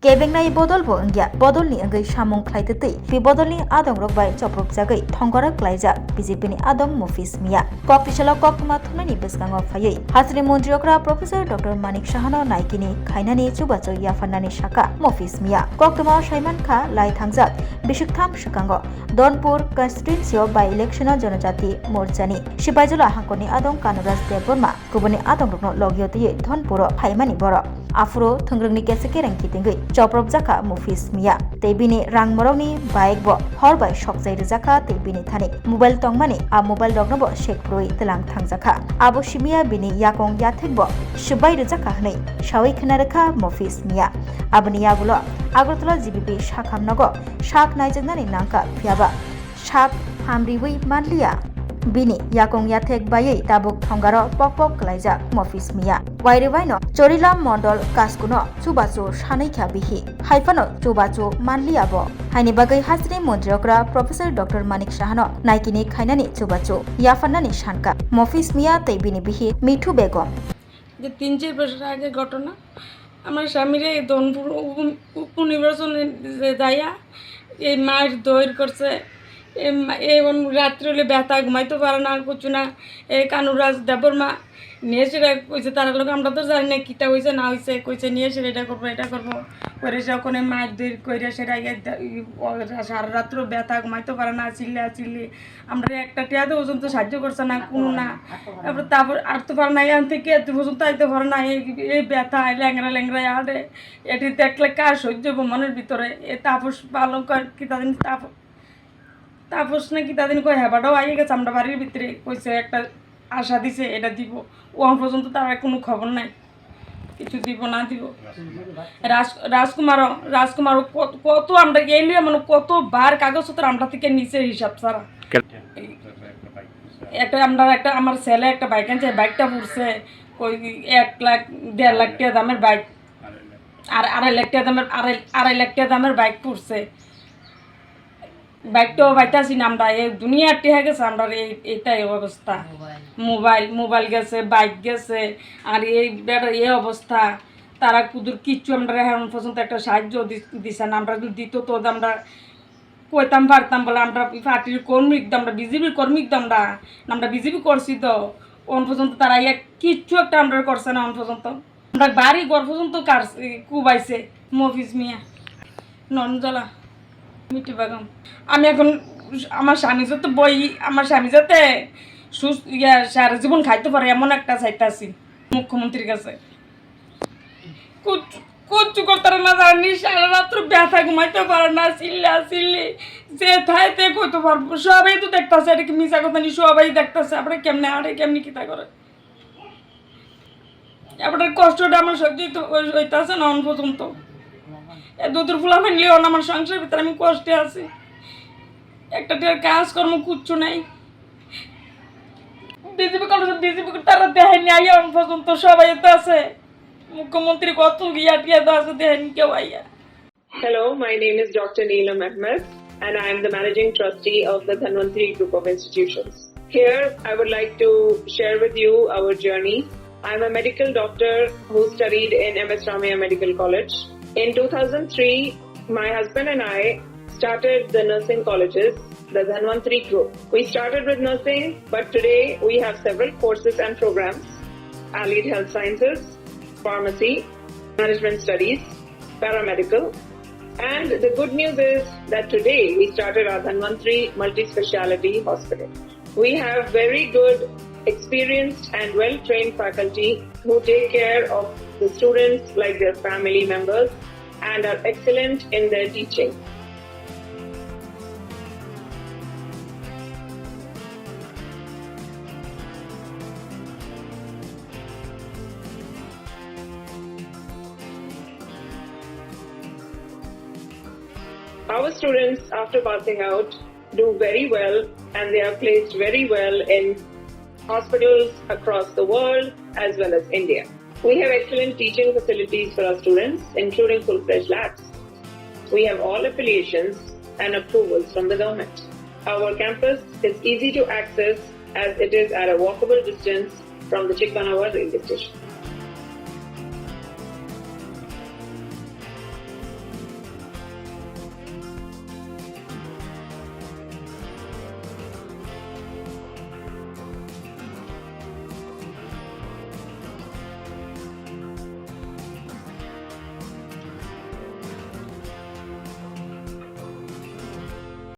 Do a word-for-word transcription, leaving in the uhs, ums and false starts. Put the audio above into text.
Kebengnai bodol bo wngya, bodolni wngwi samung khlai twtwi, bi bodolni adongrok bai chopropjagwi thongora klaijak B J P ni adong Mofis Miya. Kok tisalo koktwma thumnaini bwskango phaiwi, hasteni montri okra Professor Doctor Manik Sahano naikini khainani chubachu yapharnani saka Mofis Miya. Koktwma saimankha lai thangjak bisik tham swkango Donpur constituency o by election o Jonojati Morchani Sipaijala hangkorni adong Kanuraj Debbarma kubuni adongrokno logio twiwi Dhonpuro phaimani borok. Aphuru thwngrwngni kesa kereng kitingwi chopropjakha Mofis Miya tei bini rangmorokni bike bo hor bai sokjai rwjakha tei bini thani mobile tongmani a mobile rokno bo sekphrwi tlang thangjakha. Abo simiya bini yakung yathek bo swbai rwjakha hwnwi sawi khna rwkha Mofis Miya. Aboni yagulo Agartala G B P sakham nogo sak naijaknani nangkha phiyaba sak hamriwi manliya. Bini yakung yathek baiwi tabuk thongaro pok pok klaijak Mofis Miya. Wairiwaino Chorilam Mondol kaskuno chubachu sanwi kha bihi. Haiphano chubachu manliya bo. Haini bagwi hasteni montri okra Professor Doctor Manik Sahano naikini khainani chubachu yapharnani sanka Mofis Miya tei bini bihi Mithu Begum. যে তিন চার বছর আগে ঘটনা, আমার স্বামীরে এই ধনপুর উপ-, উপনির্বাচনে যে যাইয়া এই মায়ের দইর করছে, এই মা-, এই ওন রাত্রে হলে ব্যথা, ঘুমাইতে পারে না, কিছু না। এই কানুরাজ দেববর্মা নিয়ে এসে এটা কইছে, তারা লোক আমরা তো জানি না কিতা হইছে না হইছে, কইছে নিয়ে এসে এটা করবো, এটা করবো, করে সে ওখানে মায়ের দইর করে সেটা ইয়ে দে-, ই, ও, সারা রাত্র ব্যথা, ঘুমাইতে পারে না, চিল্লা চিল্লি। আমরা একটা টিয়া তো পর্যন্ত সাহায্য করছে না, কোনো না। তারপর, তারপর আর তো পারে না, এখান থেকে এত পর্যন্ত আইতে পারে না, এই, এই ব্যথা, এই ল্যাংড়া ল্যাংড়া আরে, এটি দেখলে কার সহ্য হবো মনের ভিতরে? এ তাপস পালন কর, কি তাদের তাপ-, তাপস নাকি তাদের কয়, হ্যাঁ, বাটাও আইয়ে গেছে আমরা বাড়ির ভিতরে, কইছে একটা আশা দিছে, এটা দিব। ও এখন পর্যন্ত তার কোনো খবর নাই, কিছু দিব না দিব। রাজ-, রাজকুমারও, রাজকুমারও কত, কত আমরা গেলে মানে কতবার কাগজপত্র আমরা থেকে নিচে হিসাব ছাড়া। কেন? এই একটা আমরা একটা, আমার ছেলে একটা বাইক আনছে, বাইকটা পড়ছে ওই এক লাখ, দেড় লাখ টাকা দামের বাইক, আর আড়াই লাখ টাকা দামের, আড়াই, আড়াই লাখ টাকা দামের বাইক পড়ছে। বাইকটাও পাইতাছি না আমরা, এই দুনিয়ার টিহা গেছে আমরা, এই, এইটাই অবস্থা। মোবাইল, মোবাইল গেছে, বাইক গেছে, আর এই বেটার এই অবস্থা। তারা কুদুর কিচ্ছু আমরা এখন পর্যন্ত একটা সাহায্য দি-, দিছে না। আমরা যদি দিত তো আমরা কইতাম পারতাম বলে আমরা পার্টির কর্মী তো আমরা, বিজেপির কর্মী তো আমরা, আমরা বিজেপি করছি তো। এখন পর্যন্ত তারা এক কিচ্ছু একটা আমরা করছে না এখন পর্যন্ত। আমরা বাড়ি ঘর পর্যন্ত কার-, কুবাইছে মফিজ মিয়া, নরমজলা, মিঠু বেগম। আমি এখন আমার স্বামী যাতে বই, আমার স্বামী যাতে সুস্থ, ইয়া, সারা জীবন খাইতে পারে এমন একটা চাইতাছি মুখ্যমন্ত্রীর কাছে। কুচ-, কুচ্ছু করতে পারে না, জানি সারা রাত্র ব্যথা ঘুমাইতে পারে না, চিল্লা চিল্লি, যে থায় তে কইতে পারবো। সবাই তো দেখতাছে, এটা কি মিছা কথা নি? সবাই দেখতাছে, আমরা কেমনে আরে কেমনে কিতা করে। আপনার কষ্টটা আমার সহ্য হইতে, হই-, হইতাছে না অন পর্যন্ত। এ দুধের ফুলা ফেললে অন আমার সংসার ভিতরে আমি কষ্টে আছি। একটা টের কাজকর্ম কিচ্ছু নাই। বিজেপি কলেজে বিজেপি তারা দেখায়নি, আইয়া অন পর্যন্ত সবাই তো আছে। মুখ্যমন্ত্রী কত গিয়া টিয়া তো আছে, দেখায়নি কেউ আইয়া। Hello, my name is Doctor Neelam Ahmed, and I am the Managing Trustee of the Dhanvantri Group of Institutions. Here, I would like to share with you our journey. I'm a medical doctor who studied in M S Ramaiah Medical College. In two thousand three, my husband and I started the nursing colleges, the Dhanvantri Group. We started with nursing, but today we have several courses and programs: Allied Health Sciences, Pharmacy, Management Studies, Paramedical. And the good news is that today we started our Dhanvantri Multi-Speciality Hospital. We have very good, experienced and well-trained faculty who take care of the students like their family members and are excellent in their teaching. Our students, after passing out, do very well and they are placed very well in hospitals across the world as well as India. We have excellent teaching facilities for our students, including full-fledged labs. We have all affiliations and approvals from the government. Our campus is easy to access as it is at a walkable distance from the Chikbanawa railway station.